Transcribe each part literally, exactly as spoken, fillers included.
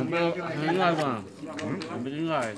Ambil tinggal, Bang. Ambil tinggal.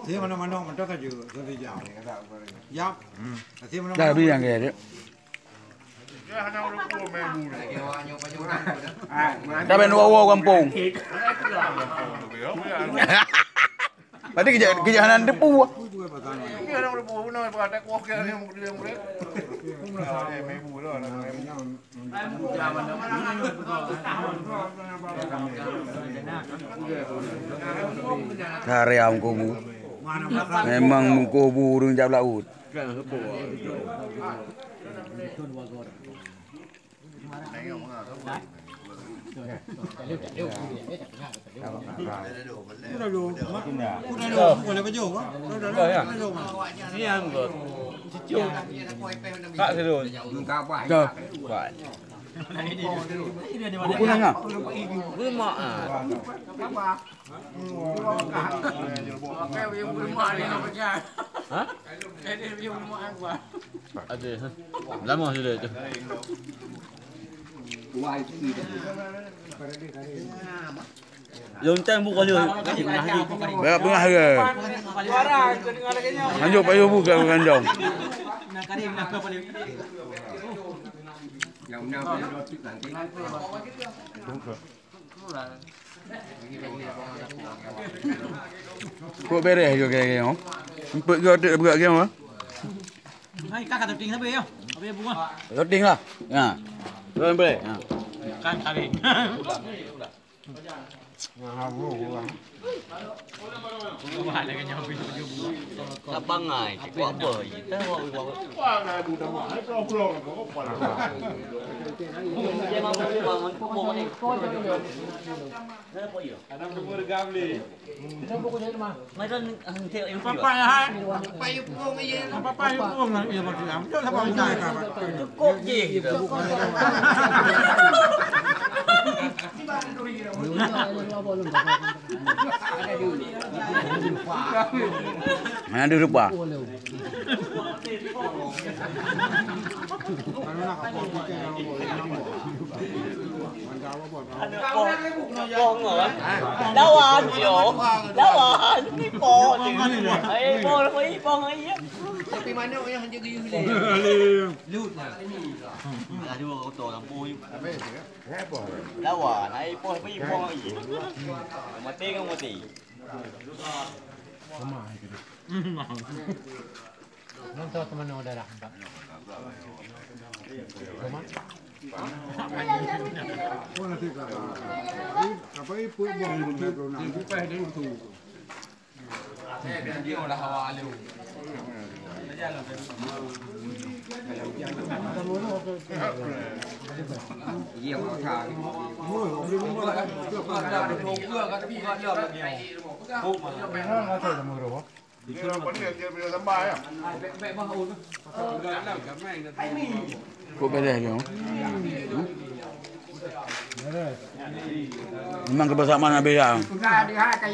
Saya mana-mana mantap aja, saya jawab. Yap. Saya mana-mana. Dah bilang dia. Dah ben wow-wow gampông. Berarti kerja, kerja hana depu. Karya meukubu. Memang meukubu ureueng jak laut. Buku nanya. Ha? Ada. Lama sudah itu. Lôn tem buka lé. Banyak bengah ke? Lanjut payah buka ganjong. Kok beres ke kira-kira? Empat ke adik buka game ah? Hai, kakak tuting siapa ya? Apa ya bunga? Tuting lah. Ya. Tuting boleh. Ya. Kan kali. Sabangai, cik buat apa? Kita buat apa? Cukup jih. Mana ada rupa? Lawan yo, lawan. Ipo, ipo, ipo. Tapi manok yang hanya gayuh leh. Lut lah. Alah dua oto lampu. Lawan, ai poh pi poh ai. Mati kan mati. Nonton teman udah dah. Kok beres ke? Memang kebersamaan habis ya.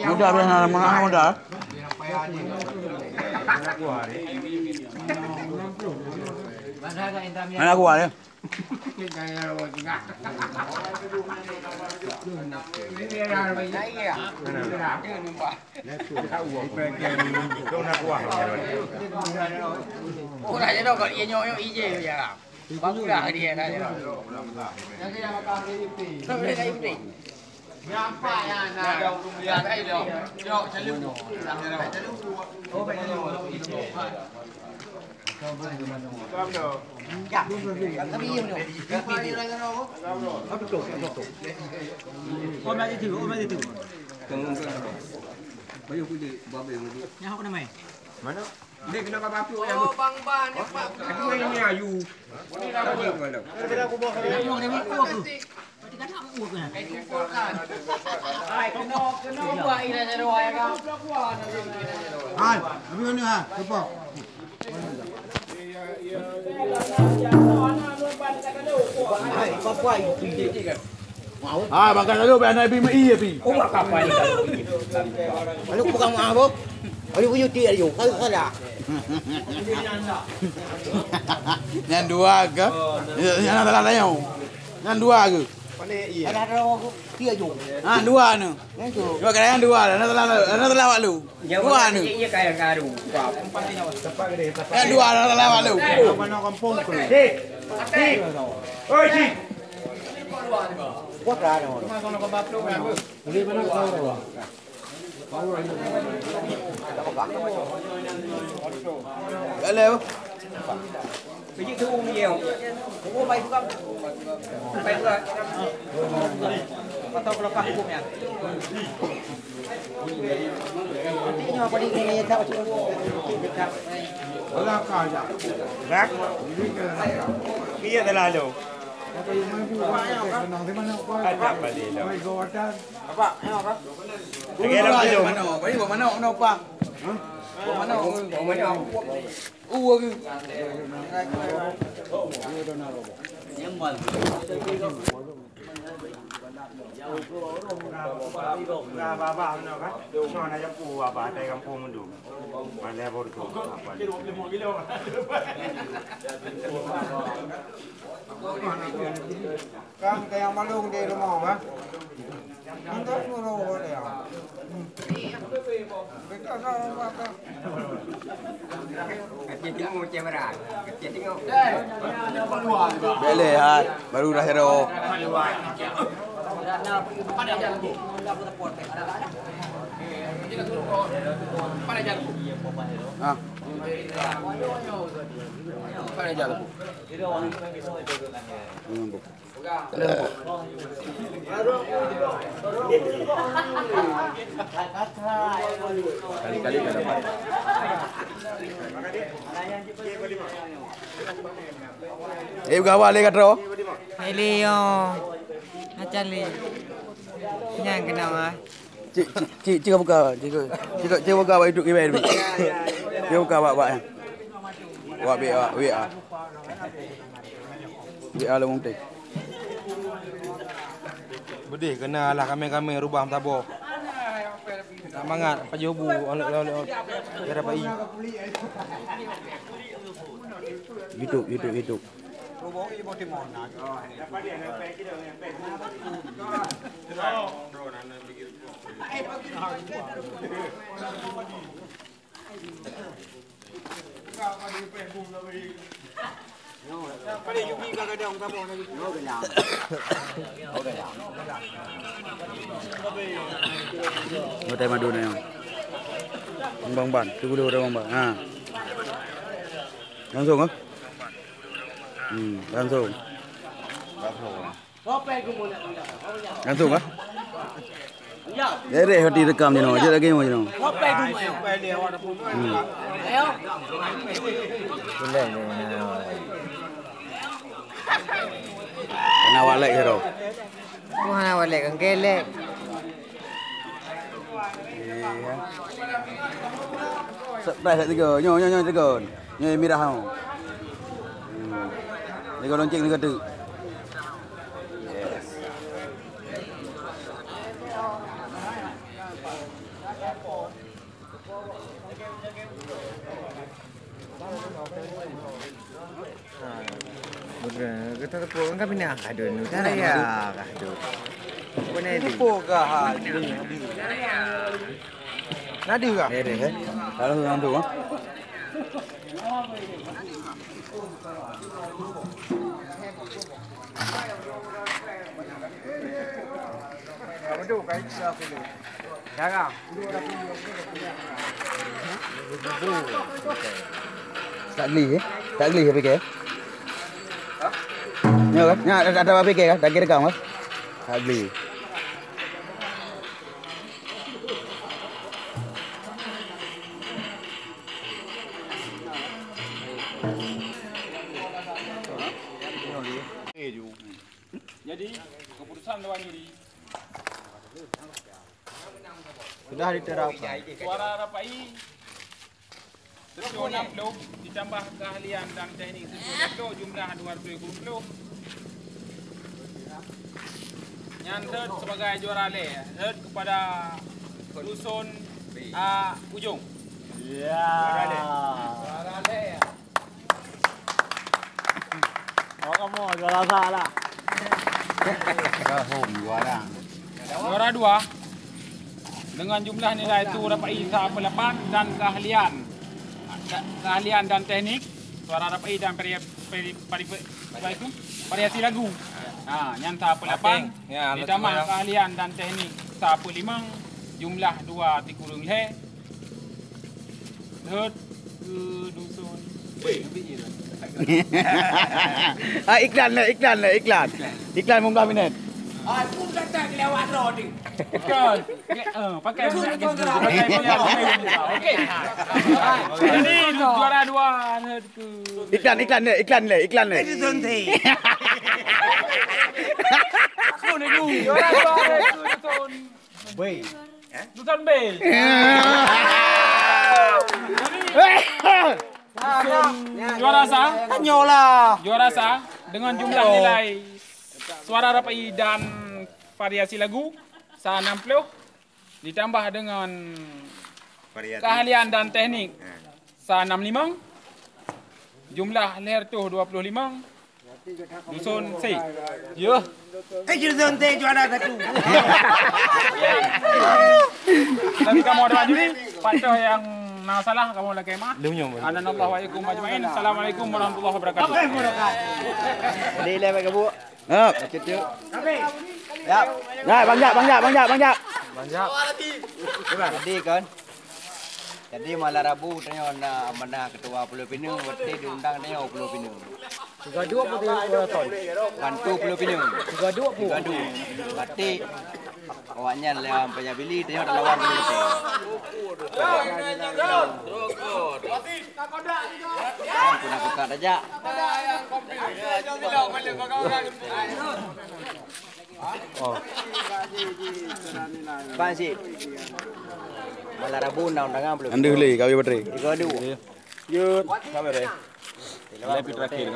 Mudah habis nak maaf mudah. Mana aku ya? Mana? Dia kena bapak tu yang. Oh, Bang Ban, yang Pak. Aku yang ni ayu. Hai, lebih mana ha? Cepat. Hai, papai. Ah, makan lalu biar anak ibi mei api. Oh, kapai. Lalu bukan maaf, oh. Lalu bukan ti ayo. Kalau salah. Nyan dua ke? Nyan salah tayau. Nyan dua ke? Ada ada orang ti ayo. Ha, dua ni. Dua kali yang dua. Nyan salah, nyan salah awak lu. Dua ni. Iya kaya karu. Nyan dua, nyan salah awak lu. Mana kampung tu? Tik. Tik. Oi, Tik. Buat dah ada. Hello. Iya, telah lo. Ada apa dia lo? Apa? Lagi dalam video. Mana? Mana? Mana? Apa? Mana? Mana? Uh, Kan kayak malu di rumah, kan? Minta suruh dia. Kita sama apa? Kecil tengok, cewek berat. Kecil tengok. Boleh, ha. Baru dah hero. Ah. Pada jalan. Kali-kali ka dapat. Eh, gawa le ka troh. Hai le yo. Macam le. Nyang kena wah. Cik, cik, cik, cik buka, cik, cik, cik buka, wak hidup kibai. Cik buka, wak, wak, eh. Wak, wak, wak, ah. Wak, ah, lewat teh. Beudeh, kena alah kami-kami rubah meusaboh. Tak mangat, pajoh bu, oleh, oleh, oleh, cara pai. YouTube, YouTube, YouTube. Hotel Maduna yang. Bang Ban, tu dulu Bang Ban. Ha. Langsung ah. Hmm, langsung. Langsung ah. Dereh hati rekam jinoe, jeuet lagèe nyoe jinoe. Hmm. Kena walek jinoe. Wah, walek kan gelek. Iya. Surprise tiga. Nyoe, nyoe, nyoe tiga. Nyoe mirah nyoe. Hmm. Tiga lonceng tiga tu. Yes. Betul. Kita tepuk kan bina kado ni. Kan ya kado. Bukan ni. Tepuk ke ha? Nadi ke? Ada, eh. Kalau orang tu, ah. Tak geli, eh? Tak geli, P K? Nyo kan? Nyo ada, ada P K kan? Tak kira kau, kan? Tak geli. Jadi, keputusan dewan juri. Sudah diterapkan. Suara rapai seratus enam puluh ditambah keahlian dan teknik seratus dua puluh, jumlah dua ratus dua puluh. Nyan Herd sebagai juara lé. Herd kepada Dusun A Ujong. Ya. Juara lé. Juara lé. Oh, kamu juara sa lah. Kahom juara. Juara dua dengan jumlah nilai tu rapai sa peuet lapan dan keahlian, keahlian dan teknik suara rapai dan peri-, peri-, peri-, apa itu? Variasi lagu. Ha, nyan sa peuet lapan. Bateng. Ya, alat ditambah suara. Keahlian dan teknik sa peuet limong, jumlah dua tikureueng lhèe. Herd keu Dusun. Ah, iklan lé, iklan lé, iklan. Iklan lima belas minit. Ah, pun datang lewat roh ni. Bukan. Eh, pakai minyak ke situ. Pakai minyak ke situ. Okey. Jadi, juara dua, herd keu Iklan, iklan lé, iklan lé, iklan lé. Itu Dusun. Aku ni dulu. Juara dua, herd keu Dusun. Wei. Dusun B. Juara sa? Tanyolah. Juara sa dengan jumlah nilai suara rapai dan variasi lagu sa enam puluh ditambah dengan variasi keahlian dan teknik sa enam limong, jumlah lhèe reutôh dua puluh limong, Dusun C. Yo. Eh, Dusun C juara satu. Tapi kamu ada juri, patoh yang na salah kamu lakèe maaf. Leunyum. Ananallahu wa iyyakum ajmain. Assalamualaikum warahmatullahi wabarakatuh. Jadi, lé bak gabuk. Yap. Yap. Yap, Bang Jak, Bang Jak, Bang Jak, Bang Jak. Bang Jak. Jadi kan. Jadi malam Rabu tanyoe na amanah ketua Pulo Pinang, berarti diundang tanyoe Pulo Pinang. Tiga dua apa tiga kosong? Bantu Pulo Pinang. Tiga dua apa? Tiga dua. Berarti awaknyan lawan Paya Bili, tanyoe talawan Pulo Pinang. Ampun, aku tak ada jak. Oh. Pan sih. Malam Rabu undang-undangan belum? Anda boleh kawin baterai. Tiga dua. Yud, sabar deh. Lebih terakhir.